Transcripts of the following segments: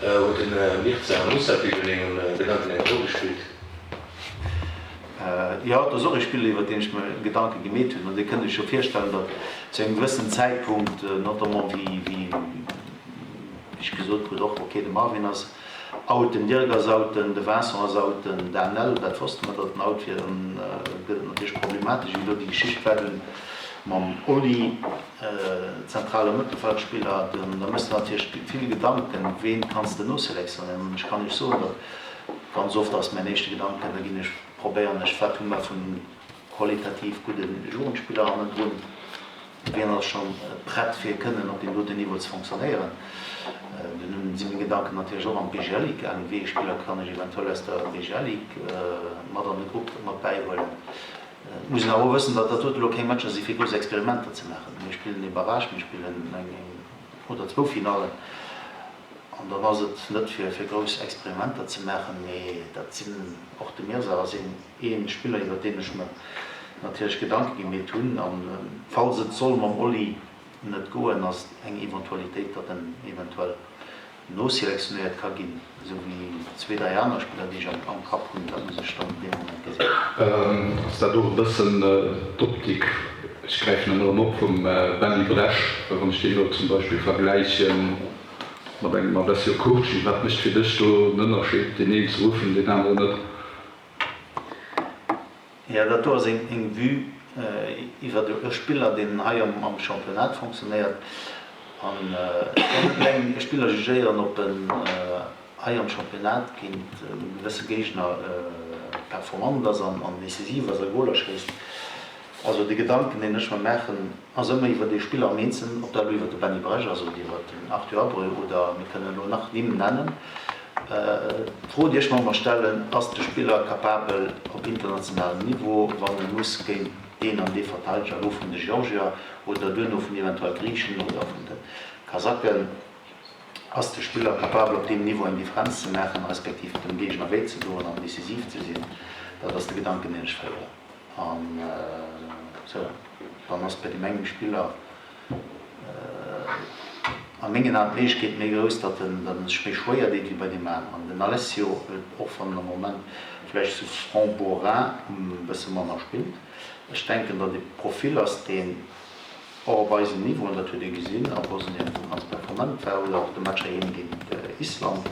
Huet de Mirza Musafir un denge Gedanken eng Roll gespillt? Jo, et ass och ee Spiller, iwwer deen ech mer Gedanke gemeet hunn. An Dir kënnt Iech jo virstellen, datt zu engem gewëssenen Zäitpunkt, notamment wéi ech gesot krut och, ok, de Marvin ass out, den Dirk ass out, den Vincent ass out, den Danel, dat wosste mer, datt en out wier, dann gëtt et natierlech problematesch, wéi elo déi Geschicht war dunn mam Oli, zentrale Mëttelfeldspiller, da méchs de natierlech vill Gedanken, ween kanns de noselektionéieren. An ech kann Iech soen, datt ganz oft ass mäin éischte Gedanken, da ginn ech, probéieren ech, wat hu mer vu qualitativ gudde Jugendspiller hannendrun, wien ass scho prett fir kënnen op deem doten Niveau ze fonctionnéieren. Dunn si meng Gedanken natierlech och an d'BGL Ligue gaangen, wéi ee Spiller kann ech eventuell aus der BGL Ligue mat an de Grupp mat bäihuelen. Et muss een awer och wëssen, datt dat dote elo keng Matcher si fir grouss Experimenter ze maachen. Mir spillen ee Barrage, mir spillen eng oder zwou Finallen an dann ass et net fir fir grouss Experimenter ze maachen, mee dat sinn och de Mirza ass een ee Spiller iwwer deen ech mer natierlech Gedanke gemeet hunn an falls et soll mam Oli net goen, ass et eng Eventualitéit, datt en eventuell noselektionéiert ka ginn, esou wéi zwee, dräi aner Spiller, déi ech am Kapp hunn. Dat muss ech dann dee Moment gesinn. Ass dat och e bëssen d'Optik, ech gräifen en erëm op, vum Benny Bresch, well wann ech deen elo zum Beispill vergläiche mat engem Alessio Curci, wat mécht fir dech do den Ënnerscheed, deen een ze ruffen, deen aneren net? Jo, dat do ass eng Vue iwwer e Spiller, deen hei am Championnat fonctionnéiert. An ech kann net eleng e Spiller jugéieren, ob en hei am Championnat géint gewësse Géigner performant ass an decisiv ass a Goler schéisst. Also de Gedanken, deen ech mer maachen, ass ëmmer iwwer dee Spiller am Eenzelnen, ob dat elo iwwer de Benny Bresch ass oder iwwer den Arthur Abreu oder mir kënnen elo nach Nimm nennen. D'Fro, déi ech mer ëmmer stellen, Ass de Spiller capabel op internationalem Niveau, wann e muss géint deen an dee Verteideger, elo vun de Georgier oder duerno vun eventuell Griichen oder vun de Kasaken, ass de Spiller capabel op deem Niveau eng Differenz ze maachen, respektiv dem Géigner wéi ze doen an decisiv ze sinn? Dat ass de Gedanken, deen ech féieren. An sou, dann ass bei deem engem Spiller a mengen Aen d'Méiglechkeet méi grouss, datt en sech méi schwéier deet wéi bei deem aneren. Den Alessio, och wann en am Moment vläicht zu Francs-Borains e bësse manner spillt, ech denken, datt e Profil ass, deen och op eisem Niveau, an dat huet ee gesinn a Bosnien, wou ganz performant war, oder och de Match heiheem géint Island,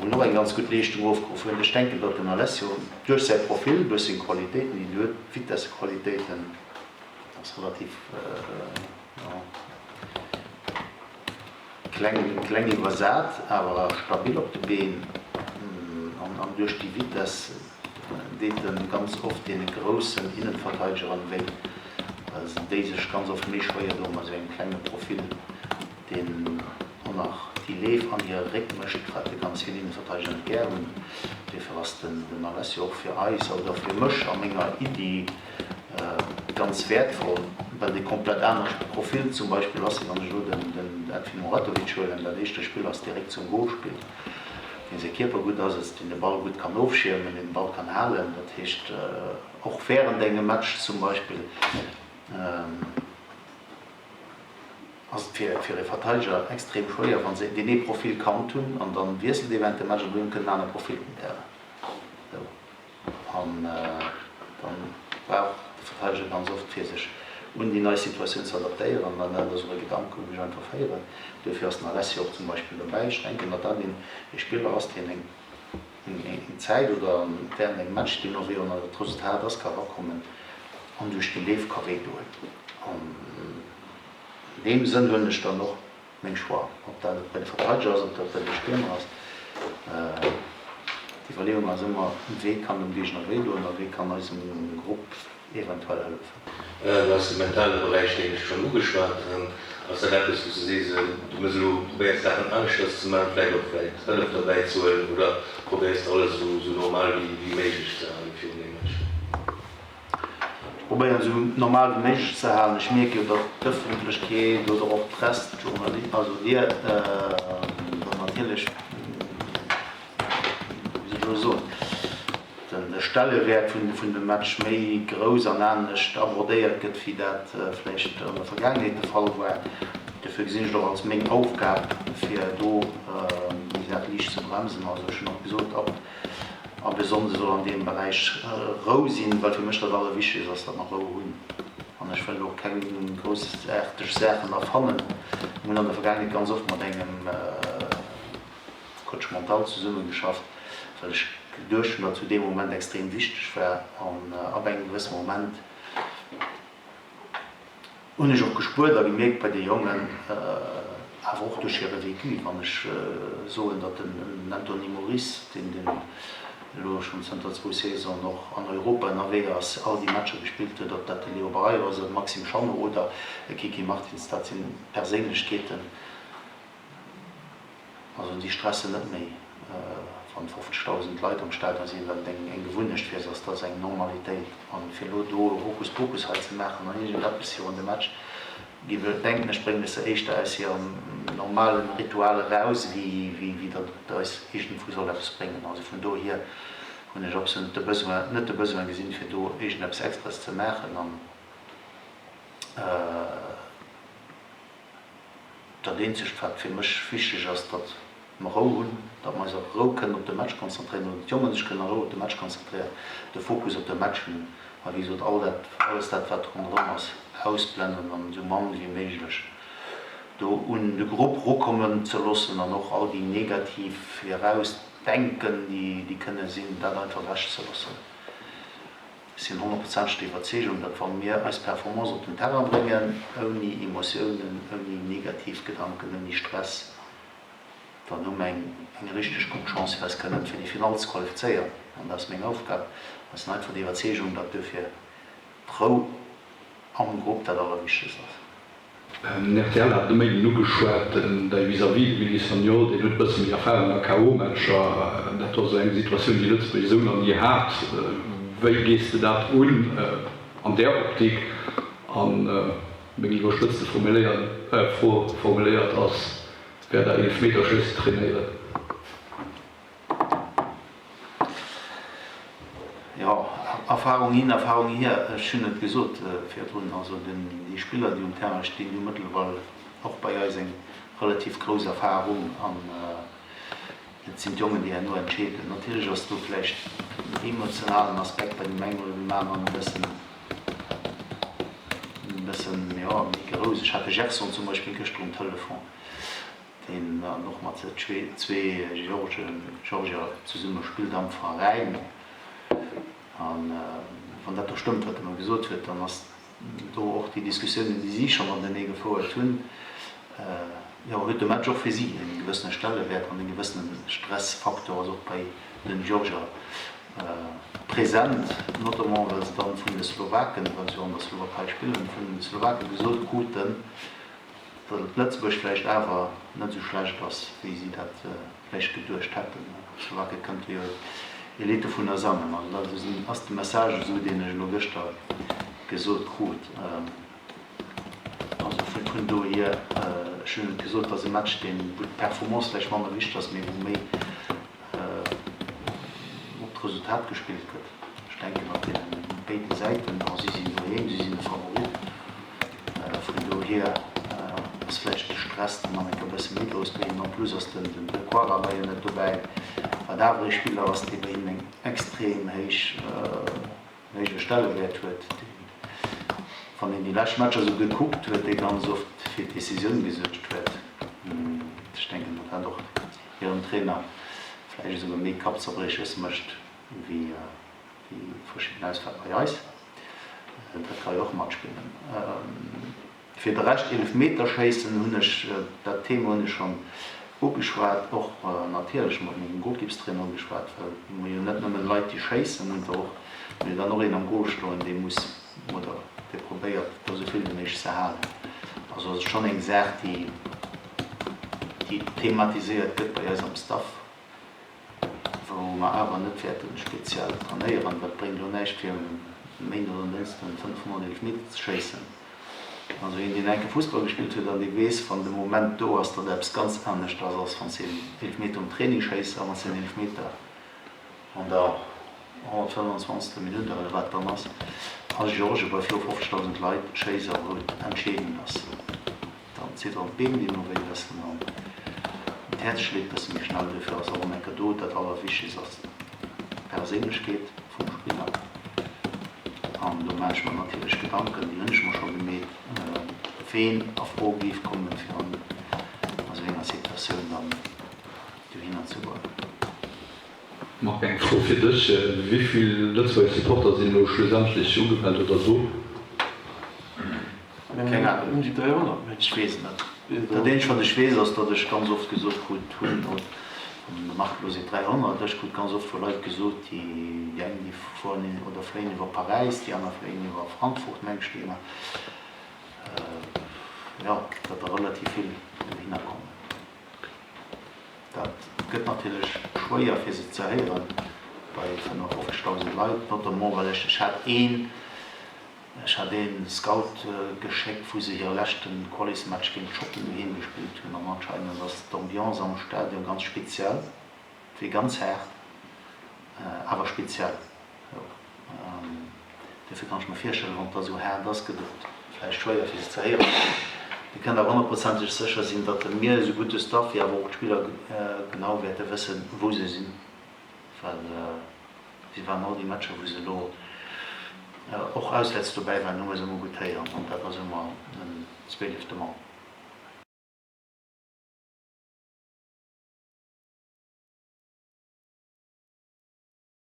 wou en och eng ganz gutt Leeschtung ofgeruff huet. Ech denken, datt den Alessio duerch säi Profil, duerch seng Qualitéiten, déi en huet, Vitessequalitéiten, ass relativ kleng, kleng iwwersat, awer stabil op de Been an duerch déi Vitess deet en ganz oft deene groussen Innenverteidigeren wéi, well déi sech ganz oft méi schwéier doen mat esou engem klenge Profil, deen och nach déi Leef an hire Réck mécht, wat de ganz vill Innenverteidiger net gär hunn. Duerfir ass den Alessio och fir eis oder fir mech a menger Iddi ganz wäertvoll, well dee komplett anescht Profil zum Beispill ass, wéi wann ech elo den Edvin Muratovic huelen, dat éischte Spill ass direkt zum Gol spillt, dee säi Kierper gutt asetzt, deen de Ball gutt kann ofschiermen, deen de Ball kann halen. Dat heescht och wärend engem Match zum Beispill ass et fir e Verteideger extrem schwéier, wa se deen ee Profil kannt hunn an dann wiesselt ee wärend dem Match an dunn kënnt en anere Profil um Terrain. An dann brauch de Verteideger ganz oft fir sech un déi nei Situatioun ze adaptéieren. An dat ass och e Gedanke wou ech einfach féieren. Duerfir ass den Alessio och zum Beispill dobäi. Ech denken, datt dat een e Spiller ass, deen eng Zäit oder während engem Match, deemno wéi och nach dat Resultat ass, ka erakommen an duerch déi Leef ka wéi doen. An deem Sënn huelen ech dann och Meng Choix, ob dat bei de Verteideger ass, ob dat bei de Stiermer ass, d'Iwwerleeung ass ëmmer, wee kann dem Géigner wéi doen a wee kann eisem Grupp eventuell hëllefen. Du has de mentale Beräich nämlech schonn ugeschwat. Ass dat eppes, wou s de sees, du mëss elo, probéiers Saachen aneschters ze maachen, vläicht och vläicht Hëllef derbäi ze huelen oder probéiers de alles esou normal wéi méiglech ze hale virun deem Match? Ech probéieren esou normal wéi méiglech ze halen. Ech mierke jo, datt d'Ëffentlechkeet oder och d'Press, d'Journalisten, also dir, dann natierlech, wéi soll ech elo soen, de Stellewäert vun dem Match méi grouss an anescht abordéiert gëtt, wéi dat vläicht an der Vergaangenheet de Fall war. Dofir gesinn ech et och als meng Aufgab. fir do déi Saach liicht ze bremsen. Also ech hunn och gesot, ab ab e Sonnde soll an deem Beräich Rou sinn, well fir mech dat Allerwichtegst ass, datt mer Rou hunn. An ech wëll och keng groussaarteg Saachen erfannen. Mir hunn an der Vergaangenheet ganz oft mat engem Coach mental zesummegeschafft, well ech geduecht hunn, datt zu deem Moment extrem wichteg war. An ab engem gewësse Moment hunn ech och gespuert a gemierkt bei de Jongen, awer och duerch hire Vécu, wann ech soen, datt den Anthony Moris, deen elo schonn zënter zwou Saisonen och an Europa ënnerwee ass, all déi Matcher gespillt huet, ob dat de Léo Barreiro ass oder de Maxime Chanot oder e Kiki Martins, dat si Perséinlechkeeten, Also déi stressen net méi, wann 50.000 Leit am Stadion sinn, well et eng Gewunnecht fir se ass, dat ass eng Normalitéit. An fir elo do Hokuspokus hei ze maachen an iergendeppes virun dem Match, gi wëll, denken ech, bréngt es se éischter aus hirem normalen Ritual eraus, wéi datt et eis iergendwou soll eppes bréngen. Also vun dohier hunn ech absolut de Besoin, net de Besoin gesinn, fir do iergendeppes Extraes ze maachen. An. Dat eenzegt wat fir mech wichteg ass, datt mer Rou hunn, datt mer eis a Rou kënnen op de Match konzentréieren oder d'Jongen sech kënnen a Rou op de Match konzentréieren, de Fokus op de Match hunn a wéi gesot all dat, alles dat wat ronderëm ass, ausblennen an esou mann wéi méiglech do un de Grupp erukommen ze loossen an och all déi negativ Virausdenken déi kënne sinn, dat einfach ewech ze loossen. Ech sinn honnertprozenteg der Iwwerzeegung, datt wa mir eis Performance op den Terrain bréngen, ouni Emotiounen, ouni negativ Gedanken, ouni Stress, dann hu mir eng richteg gutt Chance fir eis kënnen fir déi Finall ze qualifizéieren. An dat ass meng Aufgab. Ech sinn einfach der Iwwerzeegung, datt duerfir d'Rou am Grupp dat Allerwichtegst ass. Den rtl hat de Méinden ugeschwat, däi Vis-à-vis, de Willy Sagnol, deen huet e bësse méi Erfarung a KO-Matcher. Dat ass eng Situatioun, déi Lëtzebuerg esou nach ni hat. Wéi gees de dat un an där Optik? A meng iwwerspëtzte Fro formuléiert ass, Wäert der Eelefmeterschéissen trainéieren? Jo, Erfahrung hin, Erfahrung hier, ech hunn et gesot virdrun, also déi Spiller, déi um Terrain stinn, déi hu mëttlerweil och bei eis eng relativ grouss Erfahrung an et sinn d'Jongen, déi herno entscheeden. Natierlech ass do vläicht den emotionalen Aspekt bei deem engen oder deem aneren e bëssen, e bëssen, jo, méi grouss. Ech hat de Gerson zum Beispill gëschter um Telefon. deen dann och mat zwee Georgier zesumme spillt am Veräin. A wann dat do stëmmt, wat e mer gesot huet, dann ass do och déi Diskussiounen, déi si scho matenee gefouert hunn, jo, huet de Match och fir si e gewëssene Stellewäert an e gewëssene Stressfaktor ass och bei den Georgier present, notamment well se dann vun de Slowaken, well se jo an der Slowakei spillen, vun de Slowake gesot kruten, Datt Lëtzebuerg vläicht awer net esou schlecht ass, wéi si dat vläicht geduecht hätten. D'Slowake kënnte jo ee Lidd dovunner sangen. Also dat ass de Message esou, deen ech elo gëschter gesot krut. Also vun dohier, ech hunn et gesot, et ass e Match, deen, wou d'Performance vläicht manner wichteg ass, mee wou méi op d'Resultat gespillt gëtt. Ech denken op deene béide Säiten, bon, si sinn doheem, si sinn de Favorit, vun dohier ass vläicht de Stress dann nach eng Kéier e bësse méi grouss bei hinnen. En plus ass den Dequara jo net dobäi, wat awer ee Spiller ass, dee bei hinnen eng extrem héich, en héije Stellewäert huet, deen, wann een déi lescht Matcher esou gekuckt huet, dee ganz oft fir d'Decisioun gesuergt huet. Ech denken, datt dat och hirem Trainer vläicht esouguer méi Kappzerbrieches mécht wéi verschidden Ausfäll bei eis. Dat ka jo och matspillen. Fir de Rescht, Eelefmeterschéissen hunn ech, dat Thema hunn ech schonn ugeschwat, och natierlech mat mengem Golkippstrainer ugeschwat, well mir hu jo net nëmmen Leit déi schéissen, mir hunn och, mir hunn dann och een am Gol stoen, dee muss oder dee probéiert der esou vill wéi méiglech ze halen. Also ass et schonn eng Saach déi déi thematiséiert gëtt bei eis am Staff. wou mer awer net wäerte speziell trainéieren, well et bréngt elo näischt fir um Méinden oder um Dënschden 500 Eelefmeter ze schéissen. Also een deen enke Fussball gespillt huet an dee weess, wann de Moment do ass, datt eppes ganz anescht ass, als wann s de een Eelefmeter um Training schéiss a wann s de een Eelefmeter an der 125. Minutt oder wat dann ass a Georgien bei viru 50.000 Leit schéiss a wou et entscheedend ass. Dann zidderen d'Been deemno wéi e bëssen an. D'Häerz schléit e bësse méi schnell, duerfir ass och eng Kéier do. Dat Allerwichtegst ass d'Perséinlechkeet vum Spiller. An do maache ech mer natierlech Gedanken, déi hunn ech mer scho gemeet, ween a Fro géif kommen, fir an esou enger Situatioun dann dohinner ze goen. Marc, eng Fro fir dech, Wéi vill Lëtzebuerger Supporter sinn elo schlussendlech ugemellt oder do? Keng Ahnung. Ëm déi 300, mengen ech. Ech weess et net. Dat eenzegt wat ech weess ass, datt ech ganz oft gesot krut hunn, wann de Marc elo seet 300, ech krut ganz oft vu Leit gesot, déi déi eng déi fueren oder fléien iwwer Paräis, déi aner fléien iwwer Frankfurt, meng ech, déi aner, jo, datt der relativ vill dohinner kommen. Dat gëtt natierlech schwéier fir se ze héieren bei 55.000 Leit, notamment well ech, ech hat een, ech hat ee Scout geschéckt, wou se hire leschte Qualismatch géint d'Schotten doheem gespillt hunn an anscheinend ass d'Ambiance am Stadion ganz speziell, et wier ganz haart, awer speziell. Jo, dofir kann ech mer virstellen, wann et da sou haart ass, gëtt et vläicht schwéier fir se ze héieren. Dir kënnt awer honnertprozenteg sécher sinn, datt mir esou gutt de Staff wéi awer och d'Spiller genau wäerte wëssen, wou se sinn, well si waren all déi Matcher, wou se elo och auswäerts dobäi waren, hu mer se ëmmer gutt héieren an dat ass ëmmer en zweelefte Mann.